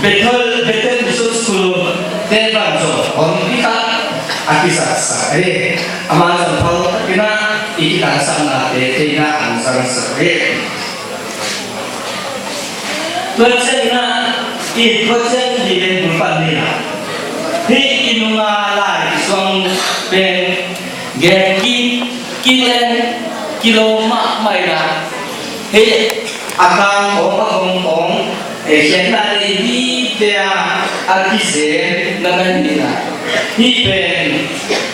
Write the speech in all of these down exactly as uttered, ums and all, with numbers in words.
Bethel, Bethel Mission School te bang zong hong kikhat a kisaksak ahi. Ama zong phal takin ah i kitangsaknate theihna hong zangsak ahi. Tua ciangin ah i tua ciang hi le bul pan ni na. Hih i nunga lai suang pen gen ki, kileng kilo mahmah in ah. Hih a kang hong a hong hong, eh, khiatna nei hi te a, a kizen na na hi na. Hih pen,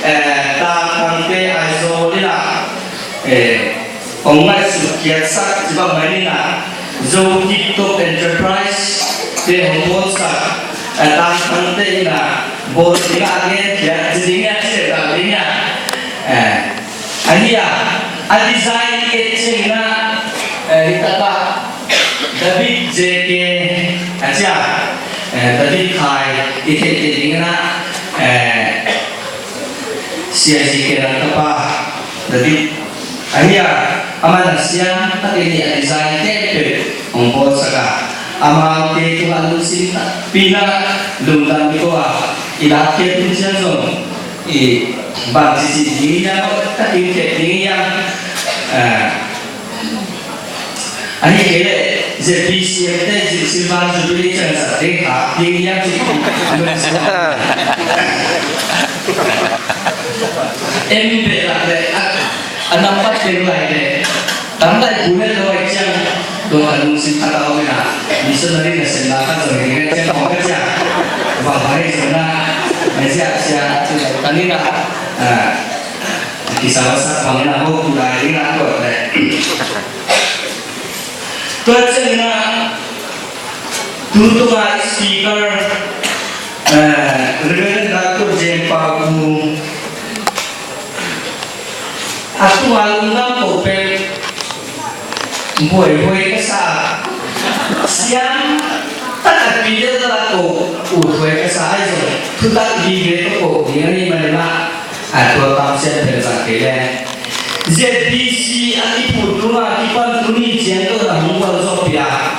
eh, Tangkhangte Aizawl in ah, eh, hong ngaihsut khiatsak ci bang mah in ah, Zo TikTok Enterprise te hong bawlsak, eh, Tangkhangte in ah bawl ding a gen khiat ci ding a ci ding a, eh, Ahi a, a design i et ciangin ah, eh, hi takah David J K a ci a, eh, David Khai i theih theih dingin ah, eh, C I C K lang ka pa David ahi a, aman a siam takin i a design khempeuh hong bawlsak a, amaute tungah lungsim takpi in ah lungdam i ko a, i lakkhiat hun ciang zong i bangci cih ding hiam, ka timkhiat ding hiam, ah, ahi kei leh Z B C te Silver Jubilee ciang zat ding, ah, ding hiam cih. Em beh lak leh, ah, a nampat ding lai leh. Tangdai pu het lo ai ciang, tua ka lungsim khat a om in ah, missionary nasepna khat zong hi ding ai ciang, kong ka ciang. Bang bang hi zong na, na sia sia, tani na, ah, kisawsak bang in ah, ho tu lai ding in ah, tua te. Tua ciang in ah, tu tunga speaker, eh, Reverend Doctor Jen Pau Pu, a tunga lungdam ko pen buaihuai ka sa. Siam tak a pi deuh tak ko uthuai ka sa ai zong thutak vive ka ko ding a ni mah ni mah. A tua tam siam pen zang kei le Z B C a kiphut tunga kipan tuni ciang ko na hong gual zawh pia.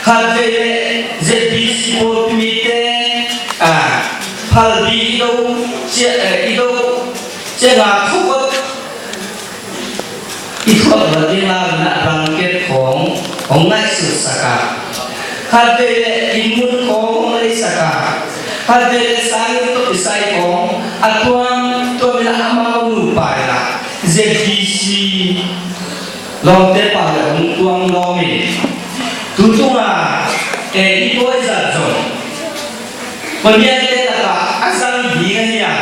Khat vei le Z B C pawlpi mite, a, phalbi i do cia, eh, i do cianga thukot i thuak lo ding a, na blanket khawng hong ngaihsutsak a, khat vei le inn mun khawng hong leisak a, khat vei le sangin tawh kisai khawng a tuam tuam in a, amau nupa in a Z B C lawmte pau le hong tuam lawm in, tu tunga, eh, i pawi zat zong Pamiatte lakah a zang ding ahi a,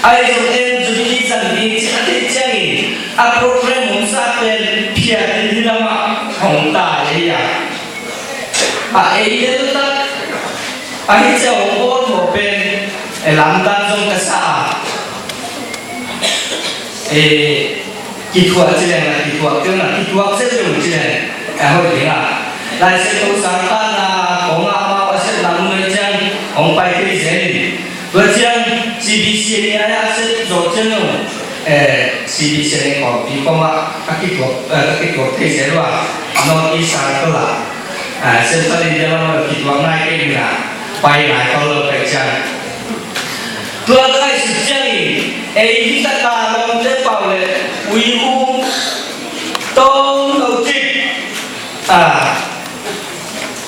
ahi zong en Jubilee zang ding ci a theih ciangin a program hong sa pen phiat in hi lamah hong tai ahi a. A ei lel tak ahi ciah hong bawl mawh pen e lamdang zong ka sa a. Eh, kithuah ci leng a, kithuah kei na, kithuah zeuh zeuh ci leng a hoih ding a. Lai Siangtho sangkahna kong ah amau a sepna mun ah ciang hong pai thei zel in. Tua ciang C B C A a sep zawh ciang lo, eh, C B C A kawmpi kong ah a kithuah, eh, a kithuah thei zel uh a. North East Circle ah, eh, Central India lam ah kithuah nai kei in a, pai nai kei lo kei ciang. Tua ka ngaihsut ciangin, ei hi taka lawmte pau le uihu tawng lo cik, a,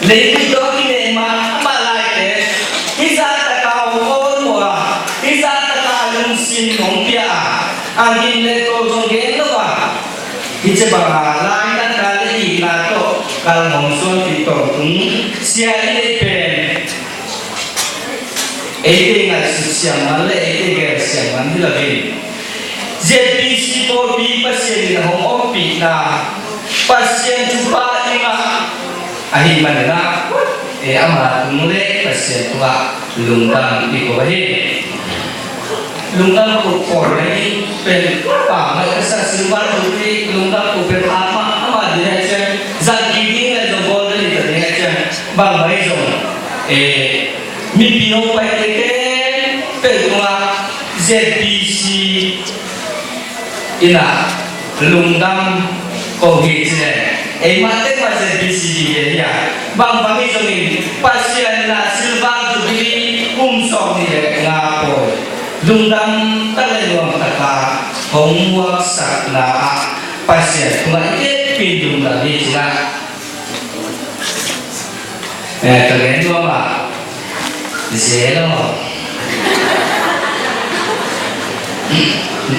leipi tawh kinei mah mah laite, hi zah taka hong awl mawh a, hi zah taka lungsim hong pia a, a gim le tawh zong gen lo a, hi cia bang a lainatna le itna tawh kal hong suanpih tawh tung sia i nei pen. Eite ngaihsut siam man le eite gel siam man hi lo in, Z B C pawlpi Pasian in a hong ompihna, Pasian thupha ding ah ahih manin ah, e, ama tung le Pasian tungah lungdam i ko hi. Lungdam ko pawl na hi pen pa mai ka sa silver tu hi lungdam ko pen ama, ama ding a cian zan ki ding le zong bol ding ka ding a cian bang mai zong, e, mipi hong paite khempeuh tungah Z B C in ah lungdam ko hi ci leng, eimah tengmah Z B C hi ve hi a. Bang bang hi zongin Pasian in ah silver jubilee kum sawmnih le nga pawi lungdam tak le nuam taka hong muaksakna ah Pasian tungah i hehpihna lungdam hi ci-in ah. Eh, ka gen nuam ah, zelo.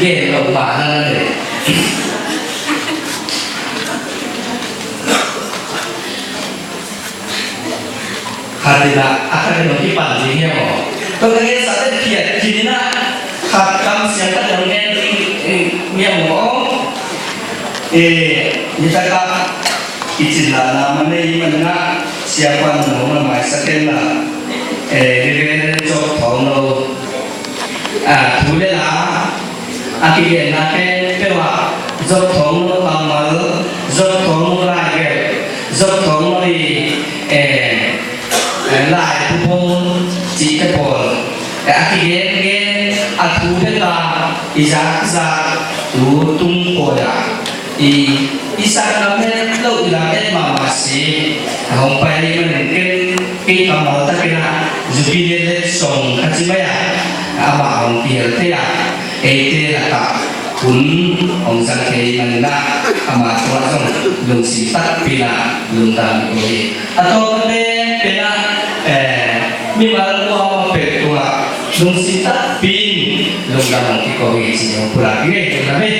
Gen lo mah na le. Khat in ah, a khat in ah kipan ding hiam aw? Tua ka gen sa teh phiat khin in ah, khat kamsiam khat in ah gen ding, eh, hiam aw? Eh, nitak ah i cin lana man nei man in ah, siapa nungmah maisak in la, eh, Reverend Job Thawng Lo, ah, thu le la a kigenna khempeuh ah Job Thawng Lo kammal, Job Thawng Lo laigelh, Job Thawng Lo i, eh, eh, lai pupong cihte pawl, eh, a kigengen a thu bek a i zakzak tu tung pawi a i, i sakna met lo i lam et mahmah si. A hong pai ahih manin ken kei kammal takin ah Jubilee letsong ka ci mai a, amah hong kihel thei a, eite lakah hun hong zang thei ahih manin ah amah tungah zong lungsim takpi in ah lungdam hi ko hi. A tawpna pen pen ah, eh, mimal kuamah peuh tungah lungsim takpi in lungdam hong ki ko hi ci hong pulak hi. Lungdam hi.